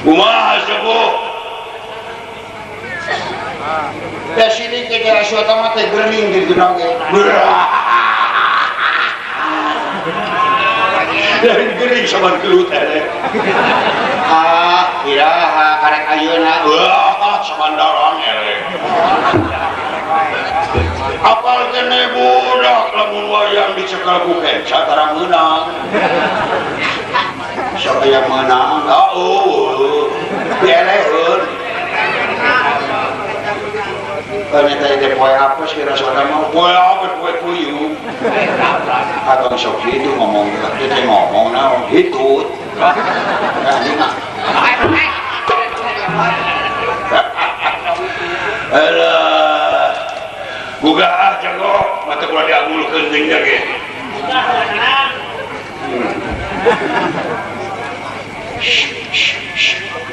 Kumaha sepuh? Da sini ke Aswata mah teh geuning di geunang ge. Dari geuning saban gelut teh. Ah, iraha karek ayeuna. Wah, saban darang eleh. Apal kene budak lamun wayang dicekal ku kenca tara meunang. Siapa yang meunang? Oh, dieleheun. Ternyata itu poe apes kira saudara mau poe apes poe puyuh. Atau sok gitu ngomong, dia ngomong naon hitut. Nah, ini mah. Alah. Buka ah jago, mata kula diagulkeun deui ge.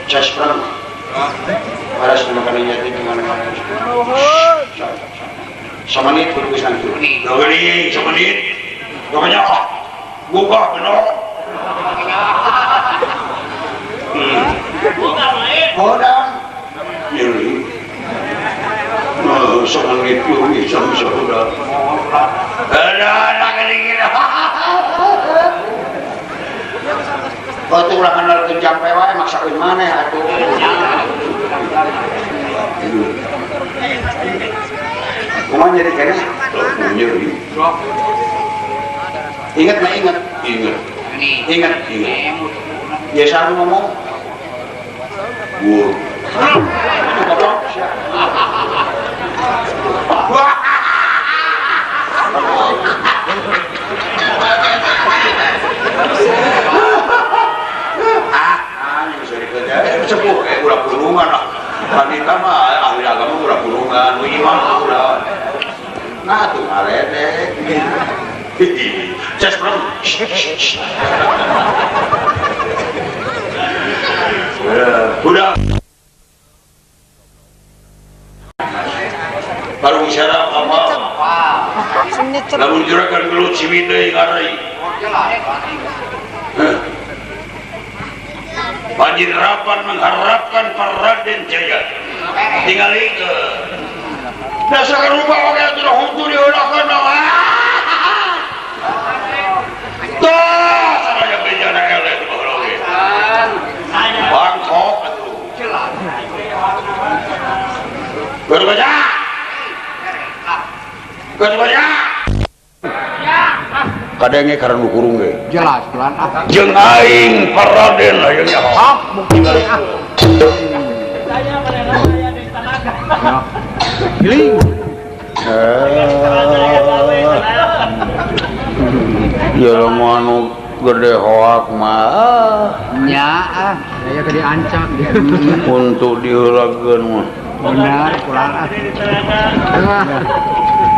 Cas perang. Paras makan jadi kemana-mana. Samanit kudu geus nangtu. Geuning samanit. Pokoknya buka bener. Buka wae. Hodang. Nyeri. Samanit kudu bisa udah. Ada geuning. Batu ulah kenalkeun jampe wae maksakeun maneh atuh. Kumaha nyeri keneh? Nyeri. Ingat mah ingat. Ingat. Ingat. Ingat. Biasa ngomong. Gua. Goblok sia. Sepuh ulah pulungan lah. Wanita mah ahli agama ulah pulungan, nu imam ulah. Nah tuh ngaledek. Ces bro. Udah. Baru bicara apa? Lamun juragan gelut siwi deui ngarai. Panji Rapan mengharapkan Raden Jaya. Tinggal itu. Dasar rupa oge atuh huntu diheulakeun mah. Tah, saraya bejana eleh di baheula oge. Bangkok atuh. Berbaca. Berbaca. Kadenge karena nu kurung ge. Jelas pelan ah. Jeung aing Paraden aya nyaho. Ah, bukti ah. Saya manehna aya di tanaga. Giling. Ya lamun anu gede hoak mah. Nya ah, aya gede ancak. Untuk diheulakeun mah. Benar, kurang ah.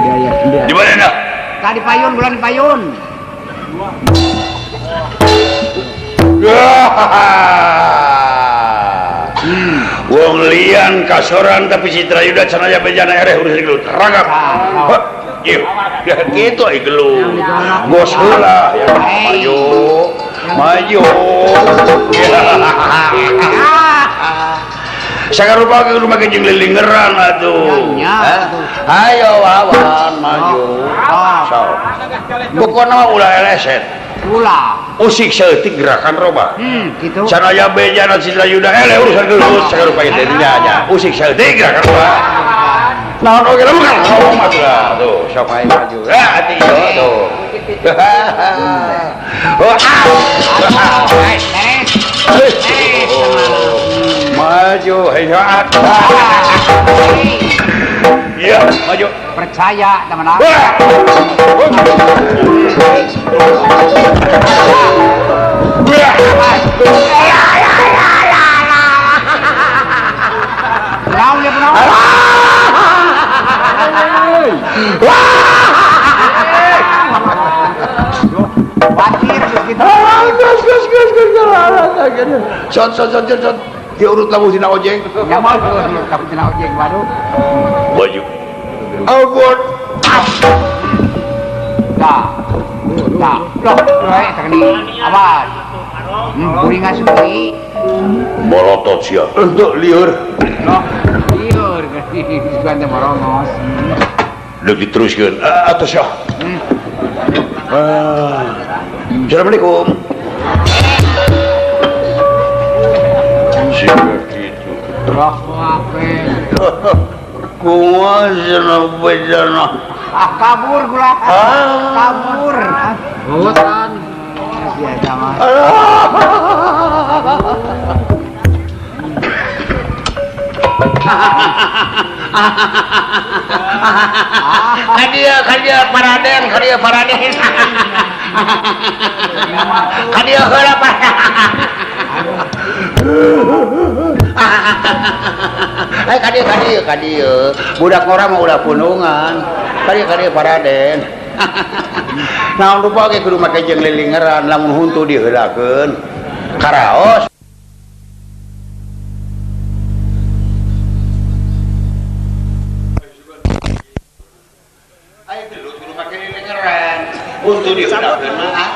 Ya ya. Di mana dah? Tadi payun, bulan payun. Wong lian kasoran tapi Citra Yuda cenaya bejana ereh urus gelut ragap. Ieu kitu ai gelut. Bos heula ya maju. Maju. Sagarupa ke rumah jeung lilingeran atuh. Ayo wawan maju. Sok. Pokona ulah eleset. Ulah. Usik saeutik gerakan roba. Gitu. Sanaya bejana Citra Yuda eleh urusan gelut sagarupa teh nya nya. Usik saeutik gerakan roba. Naon oge lamun kan ngomong mah tuh, sok aing maju. Ah ati ieu tuh. Oh, ah. Maju, ayo. Iya, maju. Percaya teman-teman. Naon ya naon? Wakir gitu. Gas gas gas gas. Shot shot shot shot. Diurut lamun dina ojeng. Ya mau lamun dina ojeng waduh. Maju. Ampun. Dah. Dah. Loh, loh, tadi. Awas. Kuring asup deui. Molotot sia. Untuk liur. Loh, liur sugan teh morongos. Deuk diteruskeun. Atos ya. Assalamualaikum. Siga kitu. Roh we. Kumaha cenah bejana. Ah, kabur gula. Kabur. Hutan. Biasa mah. Kadieu kadieu paraden, kadieu paraden. Kadieu heula paraden. Eh kadieu kadieu kadieu. Budak ngora mah ulah punungan. Kadieu kadieu paraden. Naon rupa ge kudu make jeung lilingeran lamun huntu diheulakeun. Karaos. Ayo gelut kudu make lilingeran. Huntu diheulakeun mah.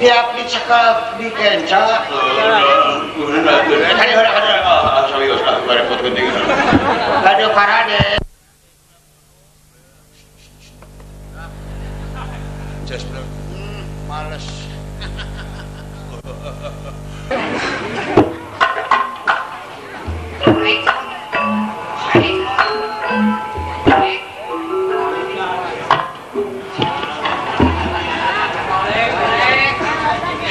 Tiap dicekap dikenca. Kadieu heula kadieu. Ah serius ah repot penting. Kadieu paraden. Males.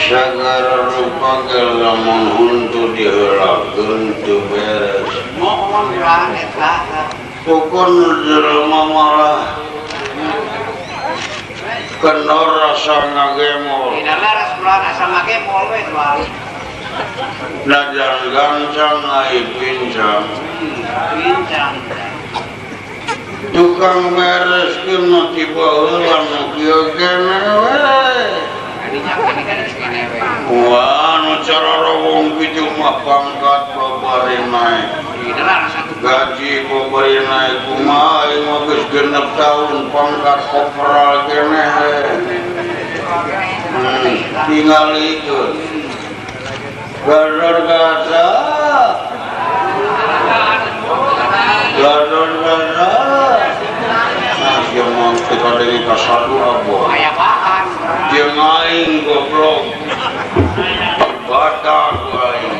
Sagara rupa ge lamun huntu diheulakeun teu beres. Ngomong urang eta. Pokon jelema malah kendor rasa ngagemol. Dina laras kula rasa ngagemol we tuh. Najan gancang ai pincang. Pincang. Tukang bereskeun mah ti baheula nu kieu keneh we. Kadinya kene kene we. Wah, nu cararowong kitu mah pangkat babari naik. Dina laras atuh. Gaji babari naik kumaha aing mah geus 6 tahun pangkat kopral keneh. Tingalikeun. Gador gada. Gador gada. Nah, sia mah kita deui ka satu aboh. Aya bahan. Jeung aing goblok. Batak aing.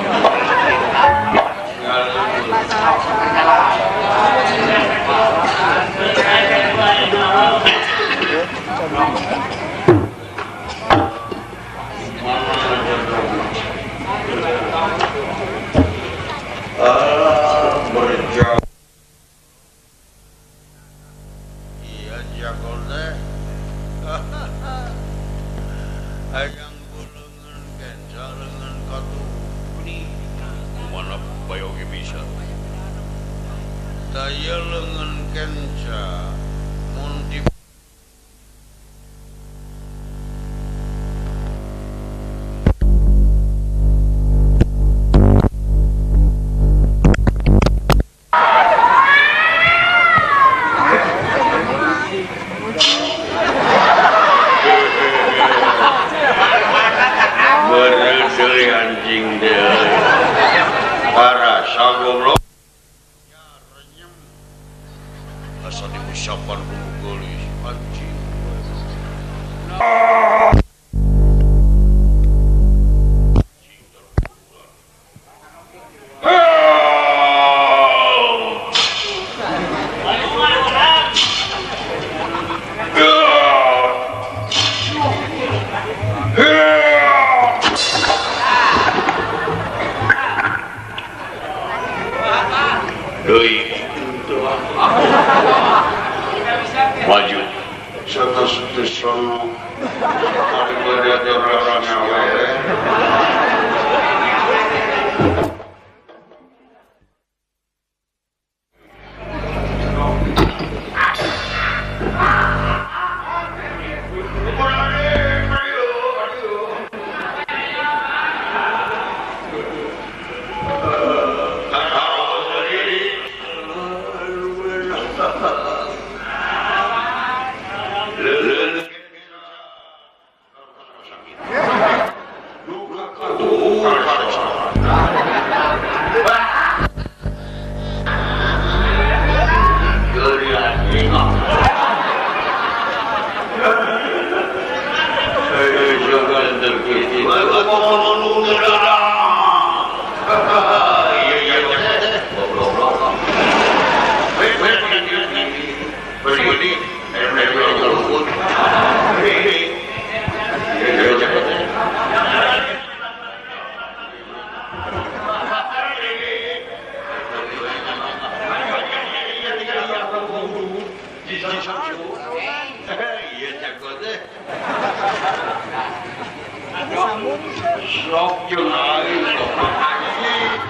Berjauh. Iya jagol deh. Hayang bulengan kenca lengan katu. Mana bayogi bisa. Daya lengan kenca mun di anjing deh para goblok ya renyem asa diusapan ku geulis anjing. Maju serta sono Sok jeung aing sok anjing.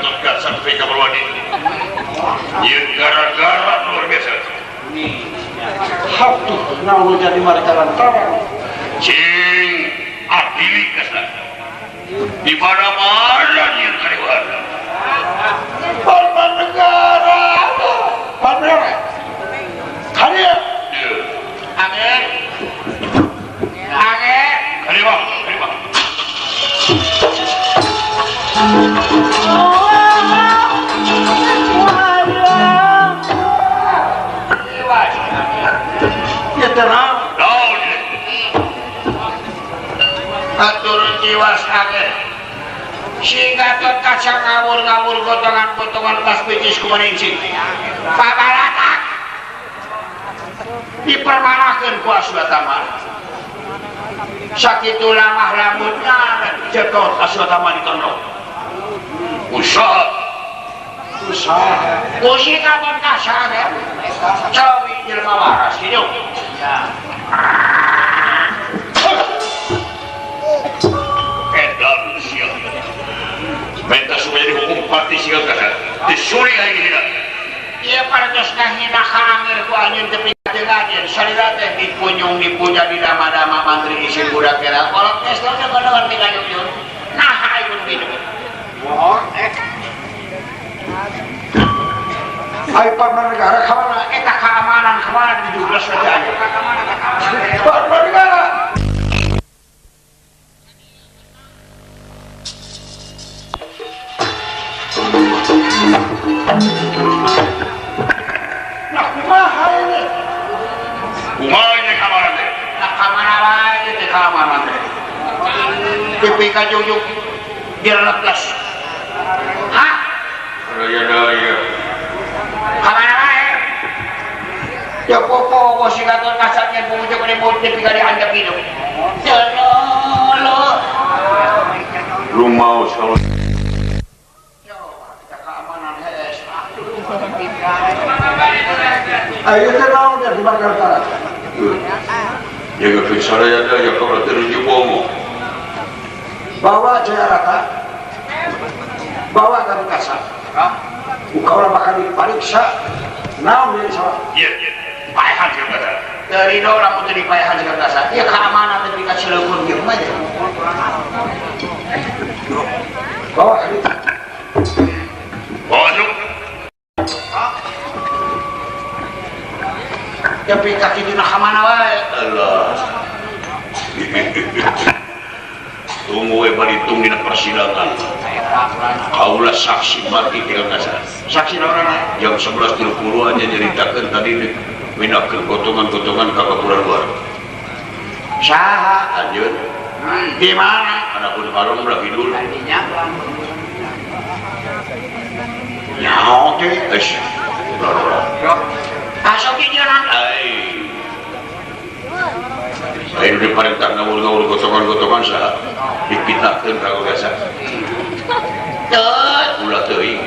Gatot Kaca tepi ka Purwadi. Nyieun gara-gara luar biasa. Hatuh naon jadi mereka lantaran. Cing adili kasna. Di mana-mana nyieun kariweuhan. Hormat negara. Pamer. Karieu. Ange. Ange. Kariweuh, kariweuh. Atur jiwas ange. Si Gatot Kaca ngawur-ngawur gotongan-gotongan pas picis kumaningsih. Pabalatak dipermanakeun ku Aswatama. Sakitu lamah lamunna cetot Aswatama ditondok. Usaha. Usaha. Ku si Gatot Kaca teh cawi jelema waras hidup. Edan sia. Minta supaya dihukum pati sia kata. Disuri aing hina. Ieu parantos ngahina ka angeur ku anjeun tepi teu anjeun salira teh dikunyung dipuja di dama-dama mantri isin budak era kolot geus lamun mingayung. Naha aing kitu. Mohon Ai paman negara ka mana? Eta keamanan ka mana dijublas teh anjeun. Paman negara. Nah, kumaha ini? Kumaha ini keamanan teh? Nah, ka mana wae teh keamanan teh? Pipi ka jujuk direleples. Hah? Raya daya. Ka mana wae? Ya popo si Gatot Kaca nya bujuk ribut tepi ka diandep hidup. Lolo. Lu mau selalu Ayo teh naon teh di Margartara? Ya geus saraya daya kalau teruju bomo. Bawa Jayarata. Bawa Gatot Kaca. Uka urang bakal dipariksa. Naon ieu salah? Ieu ieu. Paehan jeung Kaca. Dari lamun teu dipaehan jeung Kaca. Ieu keamanan teh ka Cilegon ieu mah. Bawa ka ditu. Bawa masuk. Tapi kaki dina ka mana wae? Allah. Tunggu we balitung dina persidangan. Kaula saksi mati tinggal kasar. Saksi naon? Jam 11.30 aja nyeritakeun tadi minakeun gotongan-gotongan ka kapuran luar. Saha? Anjeun. Di mana? Anakun harum belah kidul. Nyaho teh geus. Asok di jalan. Ai. Ayo diperintah ngawur-ngawur gotongan-gotongan saha dipitahkeun ka gasa. Teu, ulah teuing.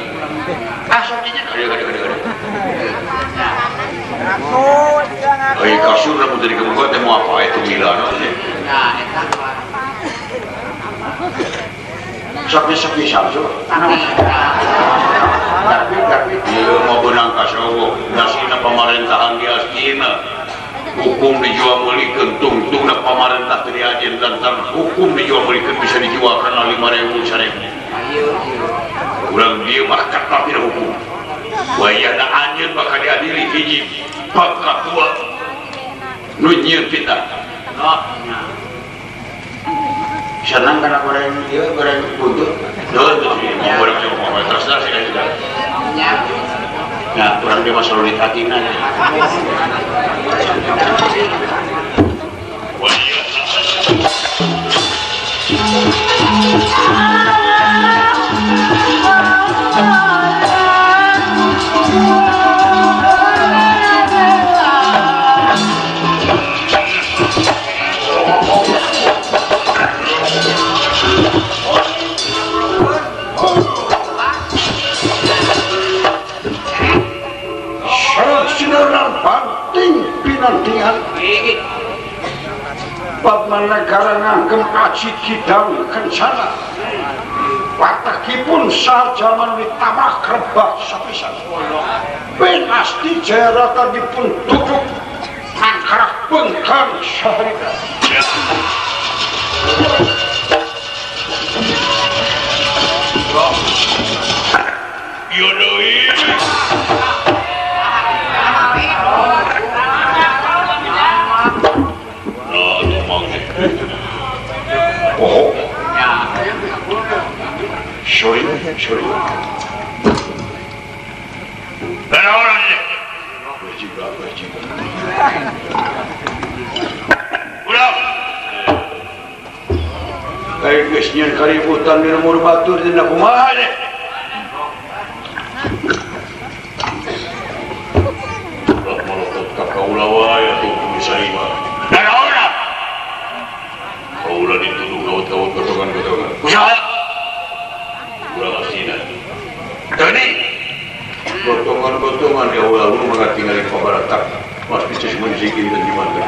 Asok di jalan. Kade kade kade. Ai kasur lamun teu dikebuka teh moal apa eta milana teh. Nah, eta. Sapi-sapi samsu. Tapi ieu mah beunang ka sawo. Nasina pamarentahan di Astina. Hukum dijual meulikeun tungtungna pamarentah teu diajen lantaran hukum dijual meulikeun bisa dijual kana 5.000 1.000. Urang dieu mah ketat dina hukum. Wayahna anjeun bakal diadili hiji pakatua nu nyieun fitnah. Senang kana goreng ieu goreng buntut. Heuh teu sih, mau goreng cuma terus terus sih kan. Nah, urang dia mah solulit hatina. Bab negara ngangkem aji kidang kencana. Watekipun sajaman ditabah rebah sapisan. Pinasti Jayarata dipun tutup mangkarak bengkang saharita. Yo deui. Oh. Sorry, sorry. Kayak geus nyeun kaributan di lembur batur dina kumaha deh. Ulah molotot ka kaula wae atuh bisa lima. Nanaona? Kaula dituduh gawat-gawat gotongan-gotongan. Kusaha? Urang asina. Tani gotongan-gotongan ya ulah lu mah tinggalin pabaratak. Mas bisa semua disikin dan gimana.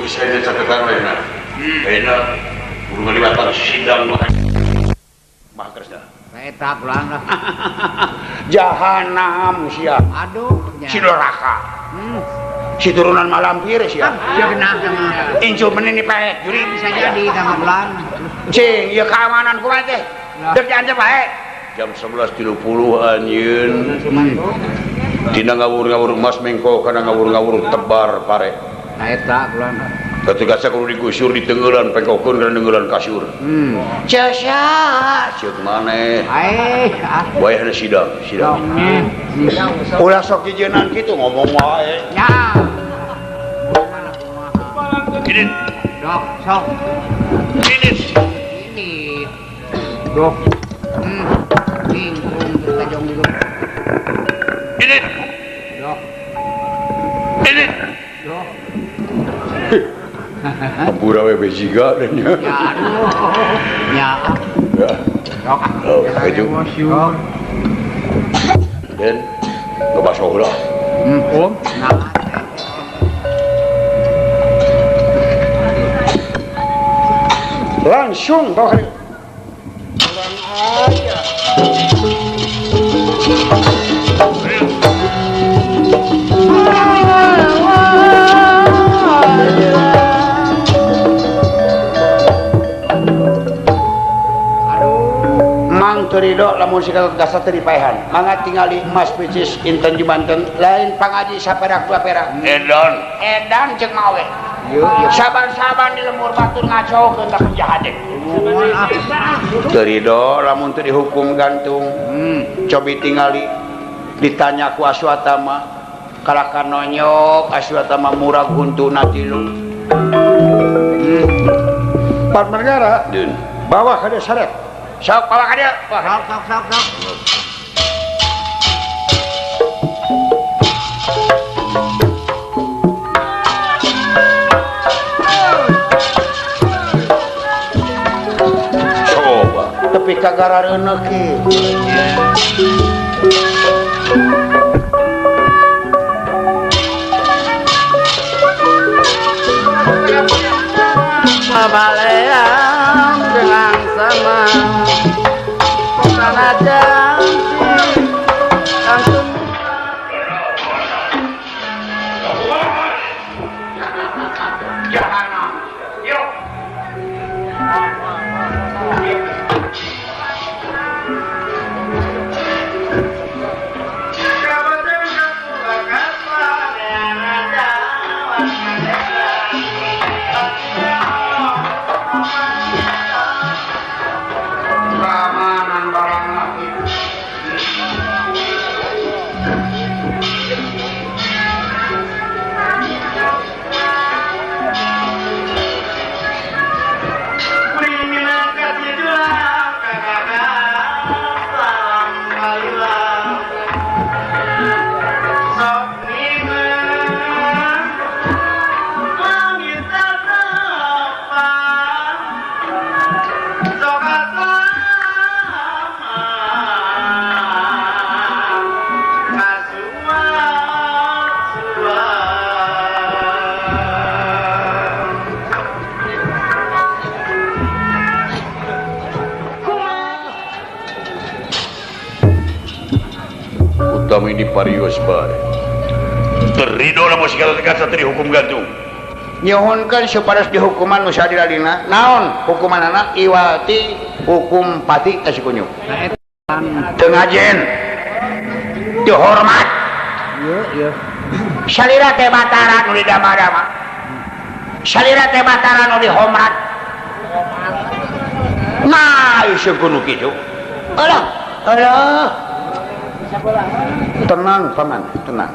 Bisa ini catatan lainna. Enak, kudu ngaliwatan sidang mah. Mah Kresna. Eta pulang lah. Jahanam sia. Aduh, si doraka. Si turunan malampir sia. Sia genah sama. Incu menini pae, juri bisa jadi sama pulang. Cing, ieu keamanan kumaha teh? Dek diancam bae. Jam 11.30 anjeun. Dina ngawur-ngawur mas mengko kana ngawur-ngawur tebar pare. Nah eta pulang. Ketika saya kudu digusur di tenggelan pengkokeun kana tenggelan kasur. Jasa ceuk maneh. Aeh, wayahna sidang, sidang. Ulah sok jijeunan kitu ngomong wae. Nya. Ini. Dok, sok. Ini. Ini. Dok. Ingkung tajong dulu. Ini. Dok. Ini. Dok. Hampura we bejiga dan nya. Ya aduh. Ya. Ya. Dok. Oh, keju. Den ngebaso heula. Om. Nah. Langsung bawa ke orang aja. Mang terido lamun sikal gasa teu dipaehan. Mangga tingali Mas Picis inten di Banten lain pangaji saperak dua perak. Edan. Edan ceuk mah we. Saban-saban di lemur batur ngacokeun ka penjahat teh. Teu rido lamun teu dihukum gantung. Cobi tingali ditanya ku Aswatama kalahkan nonyok Aswatama murag huntuna tilu. Pak Negara, bawa ka dieu saret. Sok bawa ka dieu. Sok sok sok sok. Coba tapi kagarareuneuh kieu. Baleang dengan sama sanajan langsung jahanam. Yuk. Keamanan barang lagi. Utami di parios bae. Terido lamun si Gatot Kaca teh dihukum gantung. Nyuhunkeun supados dihukuman nu sadil-adilna. Naon hukumanana iwati hukum pati teh si kunyuk. Teu ngajen. Dihormat. Ieu ieu. Salira teh Batara nu didama-dama. Salira teh Batara nu dihormat. Nah, ieu kudu kitu. Alah, alah. Tenang paman, tenang.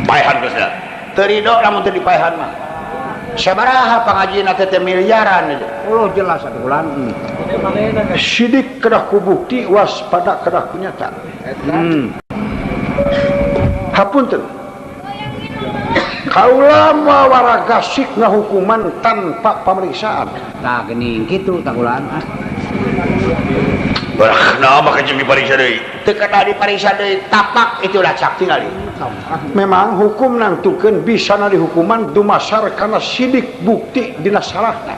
Paehan geus da. Teu rido lamun teu dipaehan mah. Sabaraha pangajina teh teh miliaran ieu. Oh jelas atuh ulan. Sidik kedah ku bukti, waspada kedah ku nyata. Hapunten. Kaula mawaragasik ngahukuman tanpa pemeriksaan. Tah geuning kitu tah ulan. Barah naon mah jeung dipariksa deui? Teu kada dipariksa deui, tapak itu lacak tingali. Memang hukum nangtukeun bisa na dihukuman dumasar kana sidik bukti dina salahna.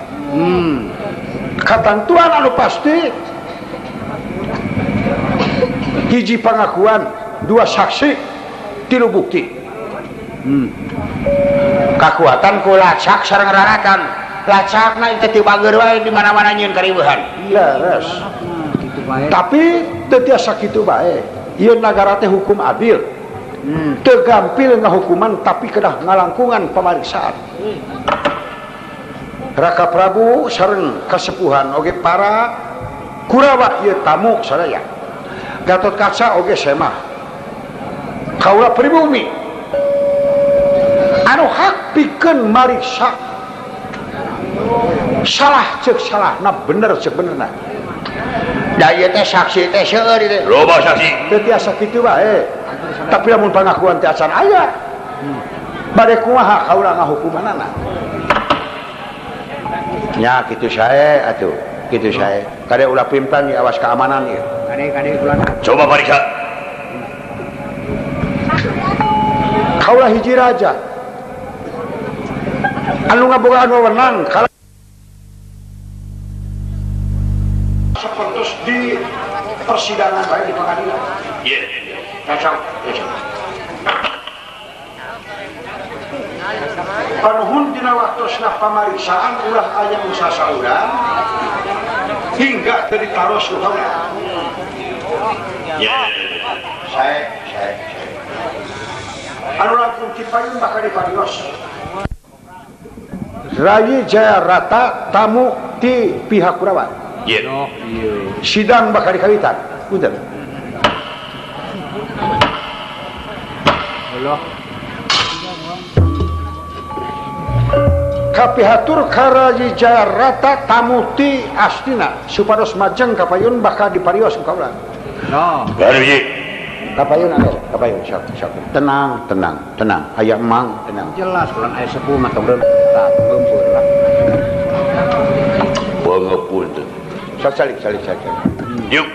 Katantuan anu pasti hiji pangakuan, dua saksi, tilu bukti. Kakuatan ku lacak sareng rarakan. Lacakna teh ti bager wae di mana-mana nyieun kariweuhan. Leres. Tapi teu tiasa kitu bae. Ieu nagara teh hukum adil. Teu gampil ngahukuman tapi kedah ngalangkungan pamariksaan. Raka Prabu sareng kasepuhan oge para Kurawa ieu tamu sadaya. Gatot Kaca oge semah. Kaula pribumi anu hak pikeun mariksa salah ceuk salahna bener ceuk benerna. Da ieu teh saksi teh seueur ieu teh. Loba saksi. Teu tiasa kitu bae. Tapi lamun pangakuan teh acan aya. Bade kumaha kaula ngahukumanana? Nya kitu sae atuh, kitu sae. Kade ulah pimplan ieu awas keamanan ieu. Kade-kade ulah. Coba pariksa. Kaula hiji raja. Anu ngabogaan wewenang sapertos di persidangan bae di pengadilan. Iya, cocok. Panuhun dina waktosna pamariksaan ulah aya nu sasaurang hingga teu ditaros ku kaula. Iya. Sae. Anu langkung ti payun bakal diparios. Rayi Jaya Rata tamu ti pihak Kurawa. Iya. Sidang bakal dikawitan. Punten. Kapihatur ka Rayi Jaya Rata tamu ti Astina supados majeng kapayun bakal diparios ku kaula. No. Kapayun anu, kapayun sok sok. Tenang, tenang, tenang. Aya emang tenang. Jelas ulang aya sepuh mah tong tah geumpeur lah. Pangapunten. Sok salik salik salik. Yuk.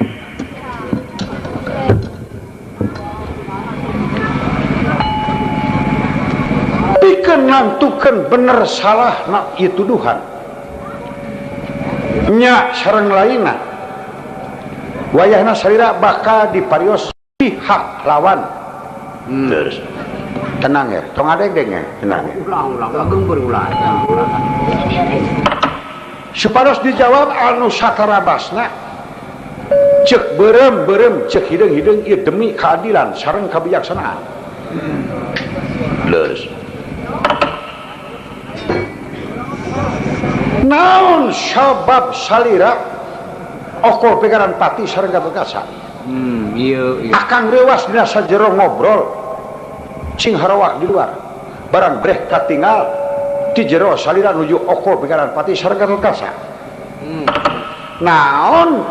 Pikeun nangtukeun bener salah na ieu tuduhan. Nya sareng lainna. Wayahna salira bakal diparios pihak lawan. Terus. Tenang ya, tong adeg-deg ya, tenang ya. Ulah-ulah, ulah geumpeur ulah. Supados dijawab anu satarabasna ceuk beureum-beureum ceuk hideung-hideung ieu demi keadilan sareng kebijaksanaan. Leres. Naon sabab salira okol pegaran pati sareng Gatot Kaca? Iya, iya. Akang reuwas dina sajero ngobrol cing harawak di luar. Barang breh katingal ti jero salira nuju okol pegaran pati sareng Gatot Kaca. Naon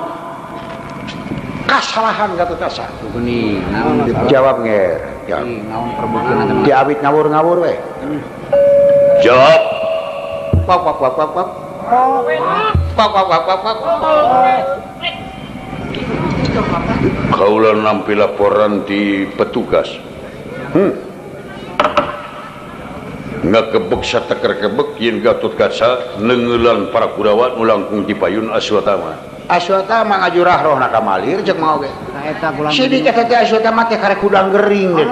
kasalahan Gatot Kaca? Geuning, naon jawab nger. Jawab. Naon perbuktian di awit ngawur-ngawur we. Jawab. Wak wak wak wak wak. Wak wak wak wak wak. Kaula nampi laporan di petugas. Ngakebek sateker kebek yen Gatot Kaca nengelan para Kurawa nu langkung di payun Aswatama. Aswata mah ngajurah rohna ka malir ceuk Mang Oge. Eta kula. Sidik eta teh Aswata mah teh karek hudang gering teh.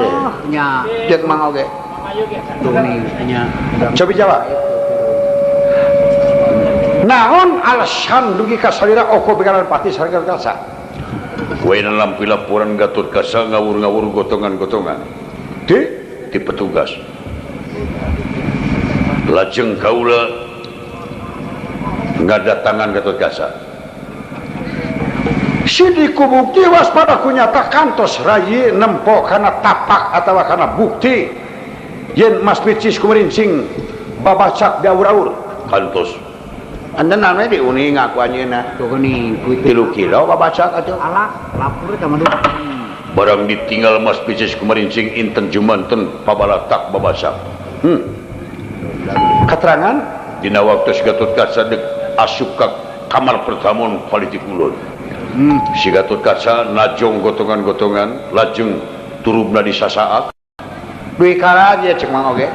Nya. Ceuk Mang Oge. Nya. Cobi jawab. Naon alasan dugi ka salira oko begalan pati sareng Gatot Kaca? Wae lampi laporan Gatot Kaca ngawur-ngawur gotongan-gotongan. Di petugas. Lajeng kaula ngadatangan Gatot Kaca. Sidiku bukti waspada kunyata kantos rayi nempo kana tapak atawa kana bukti yen Mas Picis kumerincing babacak diawur-awur kantos. Anda namanya diuning aku anjeunna. Tuh geuning 3 kilo babacak atuh. Alah, lapor teh mah. Barang ditinggal Mas Picis kumerincing inten jumanten pabalatak babacak. Keterangan dina waktu Gatot Kaca dek asup ka kamar pertamuan politik ulun. Si Gatot Kaca najong gotongan-gotongan lajeng turubna di sasaak. Duit karaja cek Mang Oge.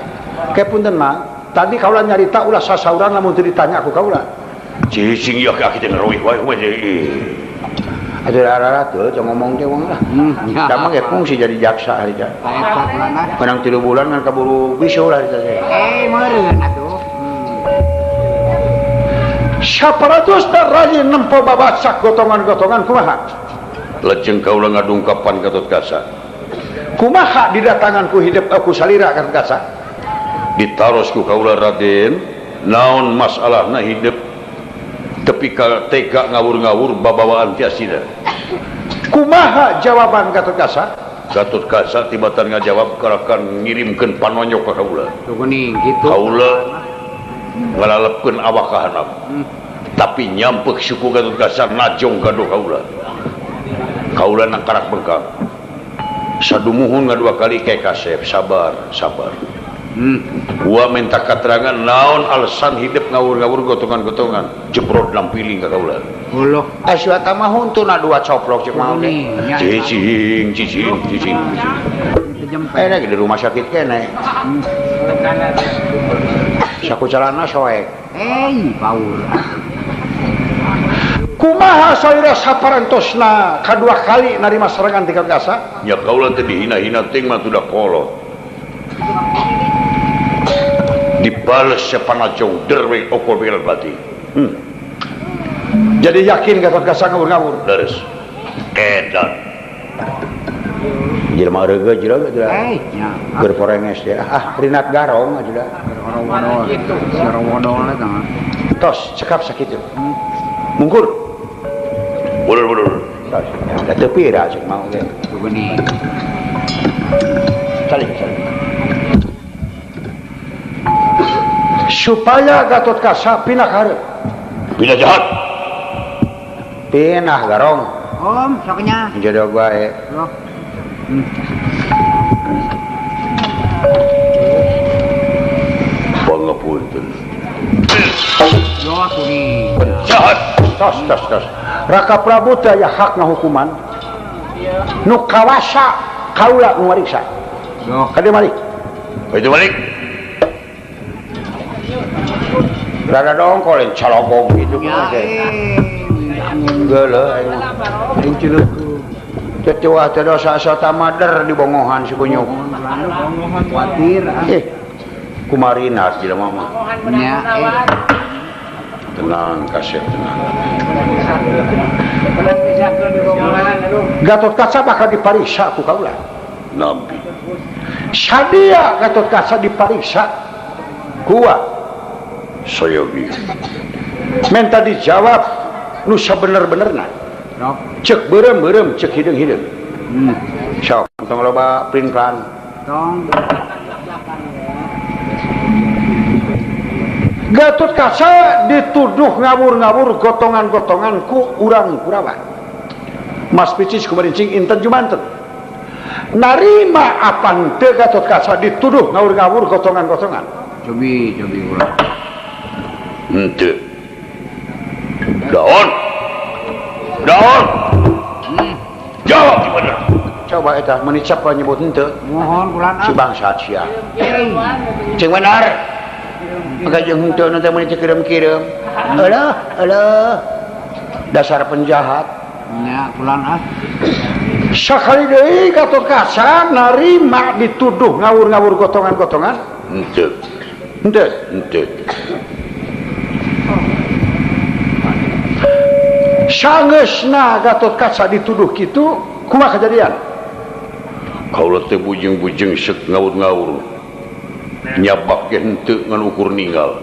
Ke punten Mang, tadi kaula nyarita ulah sasauran lamun teu ditanya aku kaula. Cicing ieu ka kita ngeroih wae kumaha deui. Atuh rara teu teu ngomong teh wong lah. Da mah ge fungsi jadi jaksa hari teh. Menang 3 bulan ngan kaburu bisu lah hari teh. Meureun atuh. Saparatus rayi nempo babacak gotongan-gotongan kumaha? Lajeng kaula ngadungkapan Gatot Kaca. Kumaha didatangan ku hidup aku salira Gatot Kaca? Ditaros ku kaula Raden, naon masalahna hidup tepi ka tega ngawur-ngawur babawaan ti asina. Kumaha jawaban Gatot Kaca? Gatot Kaca tibatan ngajawab karakan ngirimkeun panonyok ka kaula. Tuh geuning kitu. Kaula ngalalepkeun awak ka handap. Tapi nyampek suku Gatot Kaca najong gaduh kaula. Kaula nangkarak bengkak. Sadumuhun ngadua kali ke kasep, sabar, sabar. Gua minta keterangan naon alasan hidup ngawur-ngawur gotongan-gotongan jebrot lampiling ka kaula. Uloh, Aswata mah huntuna dua coplok cek Mang Oge. Cicing, cicing, cicing. Enak di rumah sakit kene. Saku celana soek. Paur. Kumaha salira saparantosna kadua kali narima serangan ti Gatot Kaca? Nya kaula teh dihina-hina ting mah tudah kolot. Dibales sepanajong derwe okol begal bati. Jadi yakin Gatot Kaca ngawur-ngawur? Leres. Edan. Jelema reugeuh jelema teh. Keur porenges teh. Ah, rinat garong atuh. Orang wodol eta. Tos cekap sakitu. Mungkur. Bulur-bulur. Tos. Da teu pira cek Mang Oge. Tuh geuning. Saling, saling. Supaya Gatot Kaca pindah hareup. Pindah jahat. Pindah garong. Om, soknya. Jodoh bae. Pangapunten. Doa kuning. Jahat. Tos, tos, tos. Raka Prabu teh aya hak ngahukuman. Nu kawasa kaula nu mariksa. Kade malik. Kade malik. Rada dongkol yang calogog gitu kan. Geuleuh aing. Aing cileuh. Tetua teh dosa asa mader di bongohan si kunyuk. Kuatir. Kumarina jelema mah. Nya. Tenang kasep tenang. Gatot Kaca bakal dipariksa ku kaula. Nampi. Sadia Gatot Kaca dipariksa kuat. Sayogi. Minta dijawab nu sabener-benerna. Cek beureum-beureum, cek hideung-hideung. Sok tong loba prinplan. Tong. Gatot Kaca dituduh ngawur-ngawur gotongan-gotongan ku urang Kurawa. Mas Picis kumarincing inten jumanten. Narima apan teu Gatot Kaca dituduh ngawur-ngawur gotongan-gotongan. Cobi ulah. Henteu. Daun. Daun. Jawab di bener. Coba eta menicap nyebut henteu. Mohon kulan. Si bangsa sia. Cing bener. Maka jeung henteu nanti meuni kirim-kirim. Alah, alah. Dasar penjahat. Nya kulan ah. Sakali deui Gatotkaca narima dituduh ngawur-ngawur gotongan-gotongan? Henteu. Henteu. Henteu. Sangeusna Gatotkaca dituduh kitu, kumaha kejadian? Kaula teh bujeng-bujeng seuk ngawur-ngawur. Nyabak ge henteu ngan ukur ninggal.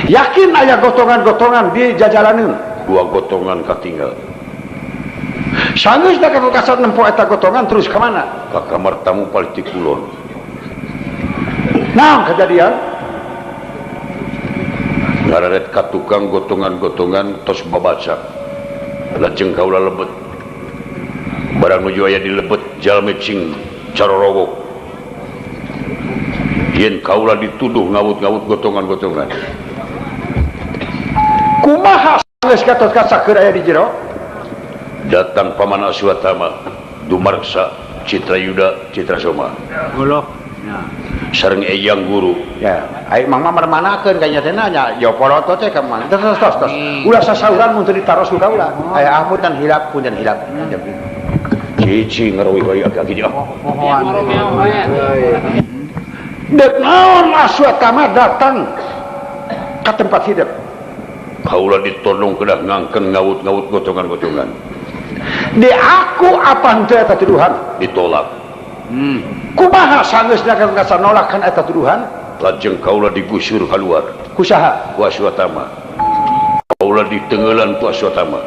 Yakin aya gotongan-gotongan di jajalaneun? Dua gotongan katinggal. Sanggeus da Gatotkaca nempo eta gotongan terus ka mana? Ka kamar tamu paliti kulon. Naon kejadian? Ngararet ka tukang gotongan-gotongan tos babaca. Lajeng kaula lebet. Barang nuju aya di lebet jalmi cing carorowok. Yen kaula dituduh ngawut-ngawut gotongan-gotongan. Kumaha sanggeus Gatotkaca keur aya di jero? Datang Paman Aswatama, Dumarksa, Citrayuda, Citrasoma. Goloh. Sareng Eyang Guru. Ya, ai Mang mah mermanakeun ka nya teh nya joporoto teh ka mana. Tos tos tos. Ulah sasauran mun teu ditaros ku kaula. Aya apunten hilap punten hilap. Cici ngaruwi wae aki-aki dia. Pohoan. Dek naon Aswatama datang ka tempat hidup. Kaula ditodong kedah ngangkeng ngawut-ngawut gotongan-gotongan. Di aku apa henteu eta tuduhan? Ditolak. Kumaha sanggeusna Gatotkaca nolak kana eta tuduhan? Lajeng kaula digusur keluar. Ku saha? Ku Aswatama. Kaula ditengelan ku Aswatama.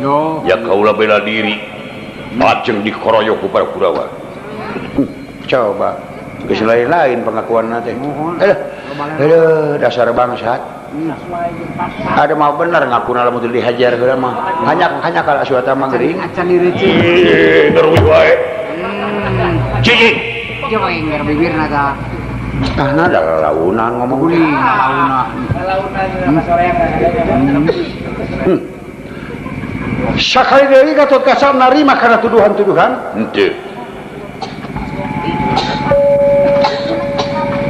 Yo. Ya kaula bela diri. Lajeng dikoroyok ku para Kurawa. Coba geus lain-lain pengakuanna teh. Aduh, dasar bangsat. Ada mau bener ngakuna lamun teu dihajar heula mah. Hanya kalau Aswatama gering. Acan direce. Ngeruwi wae. Cici. Coba engger bibirna ta. Tah da launan ngomong Guling launa. Launan soreang. Sakali deui Gatotkaca narima kana tuduhan-tuduhan? Henteu.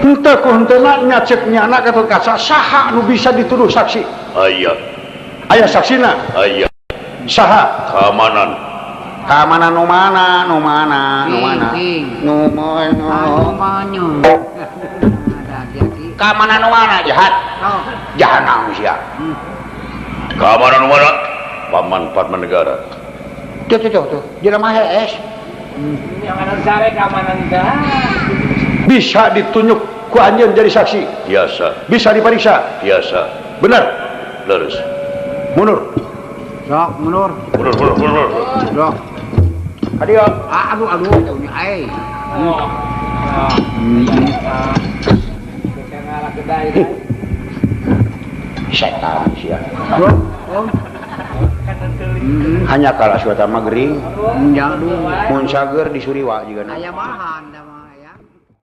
Henteu ku henteuna nya ceuk nyana Gatotkaca saha nu bisa dituduh saksi? Aya. Aya saksina? Aya. Saha? Keamanan. Keamanan nu mana? Nu mana? Nu mana? Nu mana? Keamanan nu mana jahat? Jahat naon sia? Keamanan nu mana? Paman Padma Negara. Tuh tuh tuh tuh. Jelema hees. Keamanan sare keamanan dah. Bisa ditunjuk ku anjeun jadi saksi? Biasa. Bisa diperiksa? Biasa. Benar? Leres. Mundur. Sok mundur. Mundur mundur mundur. Sok. Adio. Aduh aduh ai. Setan sia. Hanya kalah Aswatama gering. Mun sager disuriwa juga. Aya bahan.